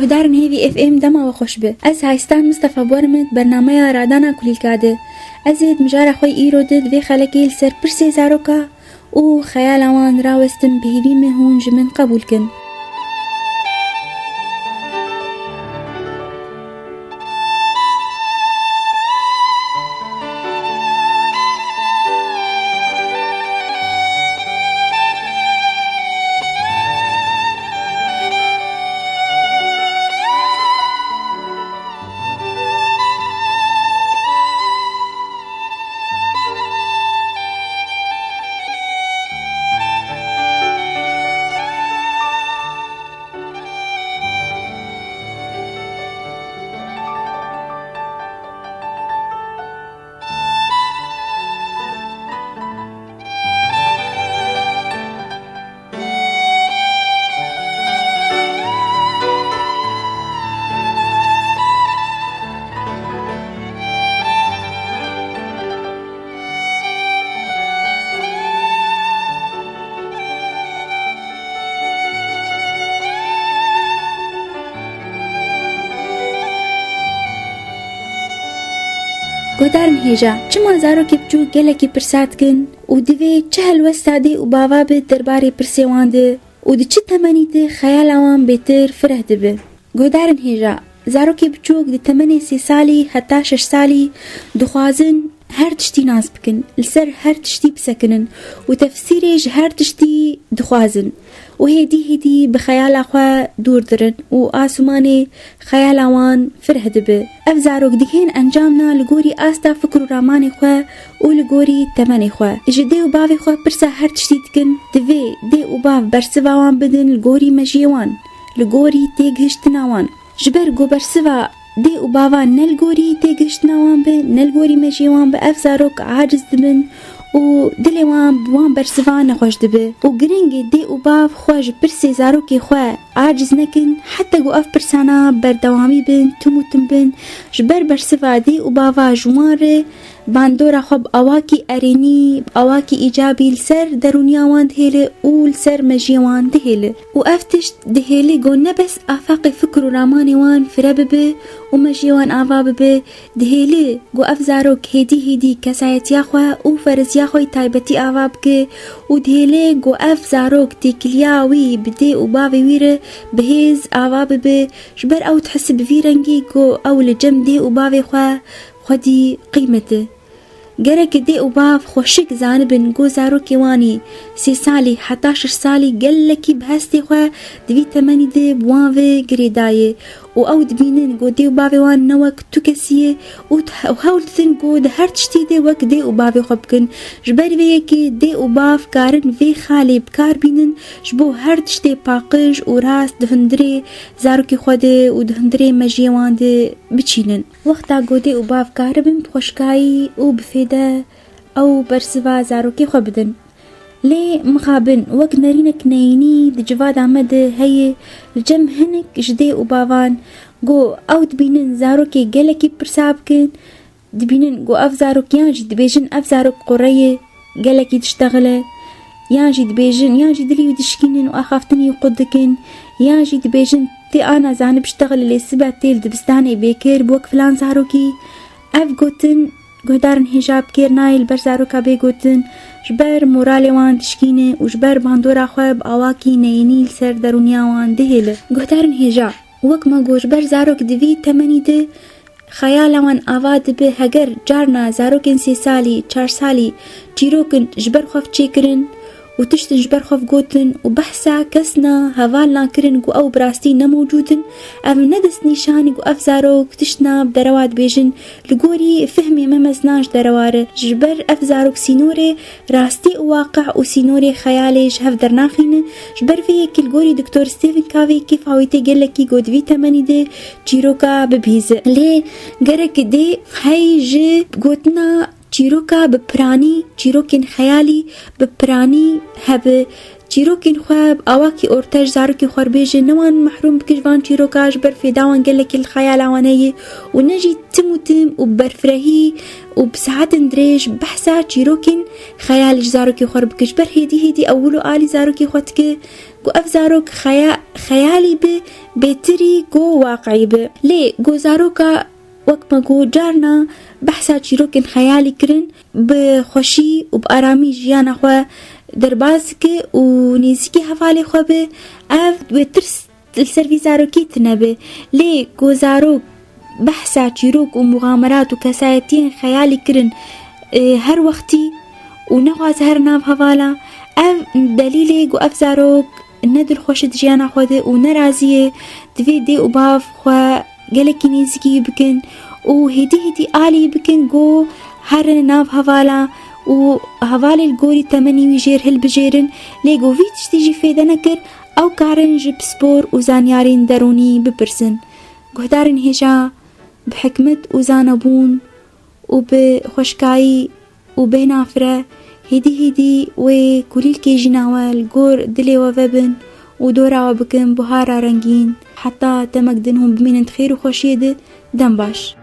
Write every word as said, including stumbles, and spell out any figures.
Guhdarên Hêvî F M, dema we xweş be. Ez Haystan Mistefa Bormit, bernameya Radana Kulîlka de. Ez ê di mijara xwe îro de di vê xelekê li ser pirsê zaroka û xeyala wan rawestim, bi hêvî me hûn ji min qebûl kin. Guhdarên hêja, çima zarokê biçûk gelekî pirsa dikin û divê çi helwesta dê û bava bi derbarê pirsê wan de û di çi temenî de xeyala wan bêtir fireh dibe? Guhdarên hêja, zarokê biçûk di temenê sê salî heta şeş salî dixwazin her tiştî nas bikin, li ser her tiştî bisekinin û tefsîrê ji her tiştî dixwazin û hêdî hêdî bi xeyala xwe dûr dirin û asûmanê xeyala wan fireh dibe. Ev zarok dihên encamna li gorî asta fikr û ramanê xwe û li gorî temenê xwe. Ji dê û bavê xwe pirsa her tiştî dikin, divê dê û bav bersiva wan bidin li gorî mejiyê wan, li gorî têgihiştina wan. Ji ber ku bersiva dê û bavan ne li gorî têgihiştina wan be, ne li gorî mejiyê wan be, ev zarok aciz dibin û dilê wan bi wan bersiva nexweş dibe. Û giring e dê û bav xwe ji pirsê zarokê xwe aciz nekin, heta ku ev pirsana berdewamî bin, tim û tim bin, ji ber bersiva dê û bava ji wan re bandora xwe bi awakî erênî, bi awakî îcabî li ser derûniya wan dihêle û li ser mejiyê wan dihêle. Û ev tişt dihêle ku ne bes afaqê fikr û ramanê wan fire bibe û mejiyê wan ava bibe, dihêle ku ev zarok hêdî hêdî kesayetiya xwe û feriziya xwe yê taybetî ava bike û dihêle ku ev zarok têkiliya wî bi dê û bavê wî re bi hêz ava bibe, ji ber ew dihese bi vî rengî ku ew li cem dê û bavê xwe xwedî qîmet e. Gerek dê û bav xweşik zanibin ku zarokê wan î sê salî heta şeş salî gelekî bi hestê xwe di vî temenî de bi wan ve girêdayê û ew dibînin ku dê û bavê wan ne wek tu kesî ye û di he-, û hewl didin ku di her tiştî de wek dê û bavê xwe bikin. Ji ber vê yekê dê û bav karin vê xalê bi kar bînin ji bo her tiştê paqij û rast di hundirê zarokê xwe de û di hundirê mejiyê wan de biçînin. Wexta ku dê û bav karibin bi xweşkayî û bi fêde ew bersiva zarokê xwe bidin. Lê mixabin wek nerînek neyînî di civada me de heye, li cem hinek ji dê û bavan ku ew dibînin zarokê gelekî pirsa bikin, dibînin ku ev zarok yan jî dibêjin ev zarok qureyê gelekî diştexile, yan jî dibêjin, yan jî dilê wî dişkînin û axaftinê wî qut dikin, yan jî dibêjin tê ana zanî biştexile lê sibe tê li dibistanê bêkir bi wek filan zarokî. Ev gotin guhdarên hêja bi kêr nayê li ber zaroka bê gotin, ji ber moralê wan dişkîne û ji ber bandora xwe bi awakî neyînî li ser derûniya wan dihêle. Guhdarên hêja, wek me got, ji ber zarok di vî temenî de xeyala wan ava dibe, heger carna zarokên sê salî, çar salî çîrokin ji ber xwe çêkirin û tiştin ji ber xwe gotin û behsa kesna heval nakirin ku ew bi rastî ne mewcûd in, ev ne destnîşanî ku ev zarok tiştna bi derewa dibêjin. Li gorî fehmê me meznan ji derewa re, ji ber ev zarok sînorê rastî û waqi û sînorê xeyalê ji hev dernaxîne. Ji ber vê yekê li gorî Doktor Stephen Covey kêfa wî tê gelekî ku di vî temenî de çîroka bibihîze. Lê gerek dê hey ji gotina çîroka bi piranî, çîrokên xeyalî bi piranî hebe, çîrokên xwe bi awakî orte ji zarokê xwe re bêje, ne wan mehrum bike ji van çîroka, ji ber fêda wan gelekî li xeyala wan heye û ne jî tim û tim û bi berfirehî û bi saetên dirêj behsa çîrokên xeyalî ji zarokê xwe re bike. Ji ber hêdî hêdî ew wilo alî zarokê xwe dike ku ev zarok xeya-, xeyalî bi bêtirî ku waqiî bi. Lê ku zaroka, wek me got carna, behsa çîrokên xeyalî kirin, bi xweşî û bi aramî jiyana xwe derbas dike û nêzîkî hevalê xwe be, ev wê tirs li ser vî zarokî tune be. Lê ku zarok behsa çîrok û muxamerat û kesayetiyên xeyalî kirin, e, her wextî û nexwaze here nav hevala, ev delîlê ku ev zarok ne dilxweş e di jiyana xwe de û ne razî ye, divê dê û bav xwe gelekî nêzîkî bikin û hêdî hêdî alî bikin ku here nav hevala û hevalê li gorî temenî wî jêr hilbijêrin, lê ku vî tiştî jî fêde nekir, ew karin ji pispor û zanyarên derûnî bipirsin. Guhdarên hêja, bi hikmet û zanebûn û bi xweşkayî û bêhna fire, hêdî hêdî wê kulîlkê jîna we li gor dilê we vebin û dora we bikin buhara rengîn. Heta demek din hûn bimînin di xêr û xweşiyê de. Dem baş.